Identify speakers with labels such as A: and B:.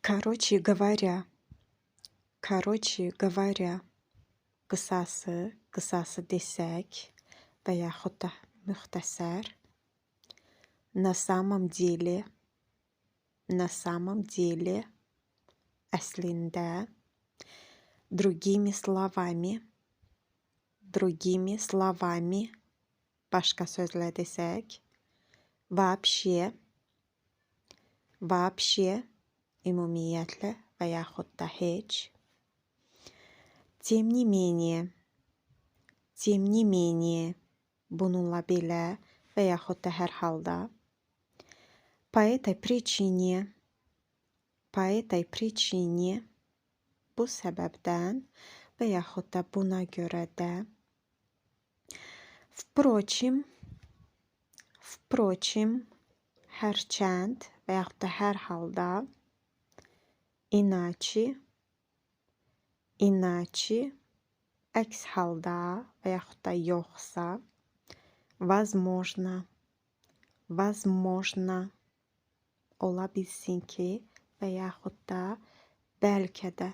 A: Короче говоря, короче говоря, qısası, qısası desək və yaxud da müxtəsər. На самом деле, на самом деле, əslində. Другими словами, другими словами, başqa sözlə desək. Вообще, вообще, ümumiyyətlə və yaxud da heç. Тем не менее, тем не менее, bununla belə və yaxud da hər halda. По этой причине, по этой причине, bu səbəbdən və yaxud da buna görə də. Впрочем, впрочем, hərçənd və yaxud da hər halda. Иначе, иначе, əks halda və yaxud da yoxsa. Возможно, возможно, ola bilsin ki və yaxud da bəlkə də.